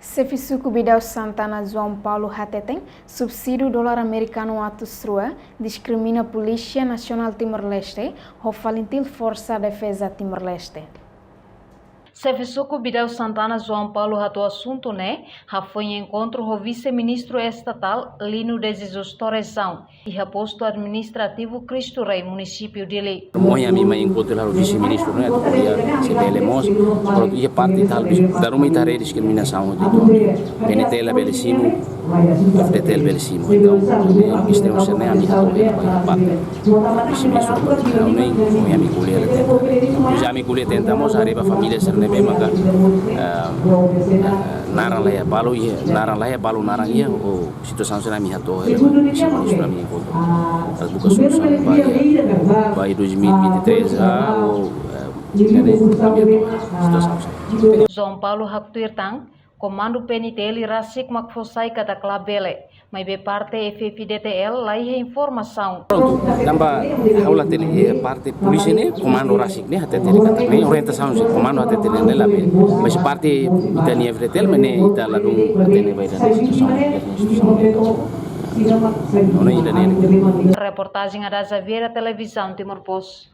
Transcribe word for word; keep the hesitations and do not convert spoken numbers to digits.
Xefe Suku Bidau Santana João Paulo hateten, subsídiu dolar amerikanu atus rua diskrimina Polísia Nasionál Timor-Leste ho FALINTIL, Forsa Defeza Timor-Leste. Xefe Suku Bidau Santana João Paulo hato'o asuntu ne'e hafoin enkontru ho Vise-Ministru Estatál Lino de Jesus Torresão iha Postu Administrativu Cristo Rei, Munisípiu Dili. Ohin ami mai enkontru ho Vise-Ministru ne'e, atu ko'alia se bele mós, prontu, iha parte ita halo, dala ruma ita haree diskriminasaun hotu-hotu. PNTL labele simu, F-FDTL bele simu. Entaun, ne'e kestaun sira-ne'e ami hato'o iha parte Vise-Ministru, entaun ne'e, ohin ami ko'alia tenta. Depois ami ko'alia tenta mós haree ba família sira ne'ebé maka, eh, eh, naran la iha balu, iha naran la iha balu naran iha, ou situasaun sira-ne'e ami hato'o, eh, Vise-Ministru ami enkontru. Atu buka solusaun ba iha, ba iha dois mil e vinte e três, ah, ou, eh, ne'e, ami hato'o situasaun sira-ne'e. João Paulo haktuir tan, Komandu PNTL rasik mak fó sai katak labele, maibé parte F-FDTL la iha informasaun. Prontu, tanba ha'u la hatene, eh, parte polísia ne'e, komandu rasik ne'e hatete katak ne'e orientasaun husi komandu hatete ne'e labele. Mas parte ita-nia F-FDTL, mas ne'e ita ladún hatene ba ida-ne'e situasaun, ida-ne'e situasaun. Ona ida-ne'e. Reportajen Ada Xaviera, Televizaun Timor Post.